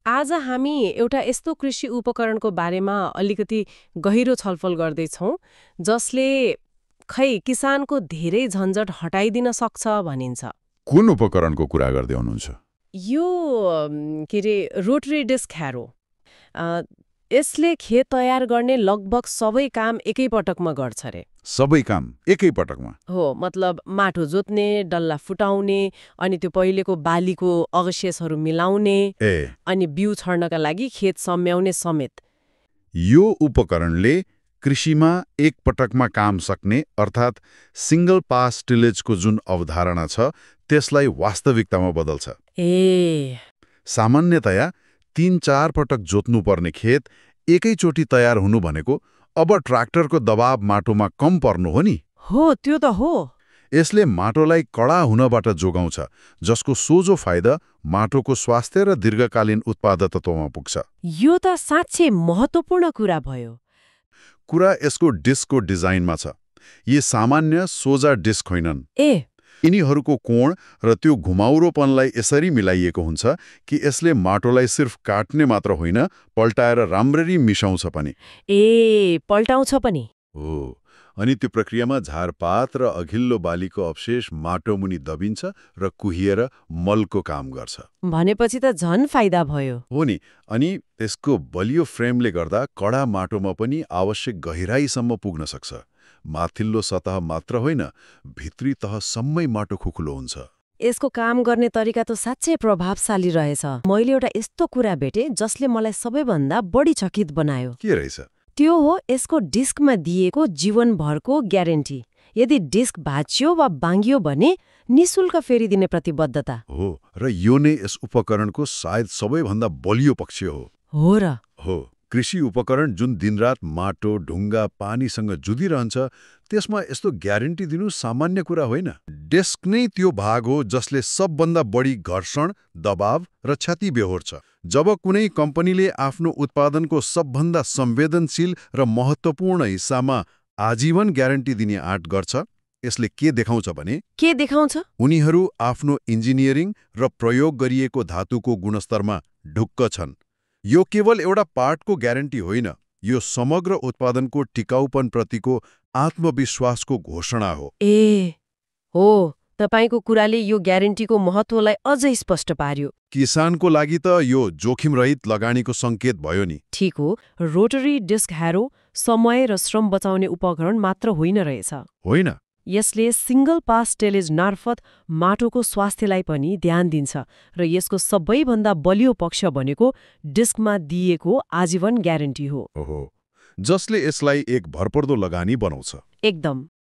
आज हामी एउटा यस्तो कृषि उपकरणको बारेमा अलिकति गहिरो छलफल गर्दैछौँ जसले खै किसानको धेरै झन्झट हटाइदिन सक्छ भनिन्छ। कुन उपकरणको कुरा गर्दै हुनुहुन्छ? यो के अरे रोटरी डिस्क ह्यारो। अ, यसले खेत तयार गर्ने लगभग सबै काम एकै पटकमा गर्छ रे। सबै काम एकै पटकमा? हो, मतलब माटो जोत्ने, डल्ला फुटाउने, अनि त्यो पहिलेको बालीको अवशेषहरू मिलाउने, अनि बिउ छर्नका लागि खेत सम्याउने समेत। यो उपकरणले कृषिमा एक पटकमा काम सक्ने अर्थात् सिंगल पास टिलेजको जुन अवधारणा छ त्यसलाई वास्तविकतामा बदल्छ। सामान्यतया 3-4 पटक जोत्नुपर्ने खेत एकैचोटि तयार हुनु भनेको अब ट्र्याक्टरको दबाव माटोमा कम पर्नु हो नि। हो, त्यो त हो। यसले माटोलाई कडा हुनबाट जोगाउँछ, जसको सोझो फाइदा माटोको स्वास्थ्य र दीर्घकालीन उत्पादकतामा पुग्छ। यो त साँच्चै महत्त्वपूर्ण कुरा भयो। कुरा यसको डिस्कको डिजाइनमा छ। यी सामान्य सोझा डिस्क होइनन्। यिनीहरूको कोण र त्यो घुमाउरोपनलाई यसरी मिलाइएको हुन्छ कि यसले माटोलाई सिर्फ काट्ने मात्र होइन, पल्टाएर राम्ररी मिसाउँछ पनि। पल्टाउँछ पनि हो। अनि त्यो प्रक्रियामा झारपात र अघिल्लो बालीको अवशेष माटोमुनि दबिन्छ र कुहिएर मलको काम गर्छ। भनेपछि त झन फाइदा भयो। हो नि। अनि त्यसको बलियो फ्रेमले गर्दा कडा माटोमा पनि आवश्यक गहिराईसम्म पुग्न सक्छ। माथिल्लो सतह मात्र होइन, भित्री तहसम्मै माटो खुकुलो हुन्छ। यसको काम गर्ने तरिका त साँच्चै प्रभावशाली रहेछ। मैले एउटा यस्तो कुरा भेटेँ जसले मलाई सबैभन्दा बढी चकित बनायो। के रहेछ? त्यो हो यसको डिस्कमा दिएको जीवनभरको ग्यारेन्टी। यदि डिस्क भाँचियो वा बाङ्गियो भने निशुल्क फेरिदिने प्रतिबद्धता हो। र यो नै यस उपकरणको सायद सबैभन्दा बलियो पक्ष हो। हो र? हो। कृषि उपकरण जुन दिनरात माटो, ढुङ्गा, पानीसँग जुधिरहन्छ, त्यसमा यस्तो ग्यारेन्टी दिनु सामान्य कुरा होइन। डिस्क नै त्यो भाग हो जसले सबभन्दा बढी घर्षण, दबाव र क्षति बेहोर्छ। जब कुनै कम्पनीले आफ्नो उत्पादनको सबभन्दा संवेदनशील र महत्त्वपूर्ण हिस्सामा आजीवन ग्यारेन्टी दिने आँट गर्छ, यसले के देखाउँछ भने उनीहरू आफ्नो इन्जिनियरिङ र प्रयोग गरिएको धातुको गुणस्तरमा ढुक्क छन्। यो केवल एउटा पार्टको ग्यारेन्टी होइन, यो समग्र उत्पादनको टिकाउपनप्रतिको आत्मविश्वासको घोषणा हो। हो, तपाईको कुराले यो ग्यारेन्टीको महत्त्वलाई अझै स्पष्ट पार्यो। किसानको लागि त यो जोखिमरहित लगानीको सङ्केत भयो नि। ठीक हो। रोटरी डिस्क ह्यारो समय र श्रम बचाउने उपकरण मात्र होइन रहेछ। होइन, यसले सिंगल पास टेलेज मार्फत माटोको स्वास्थ्यलाई पनि ध्यान दिन्छ र यसको सबैभन्दा बलियो पक्ष भनेको डिस्कमा दिएको आजीवन ग्यारेन्टी हो। जसले यसलाई एक भरपर्दो लगानी बनाउँछ। एकदम।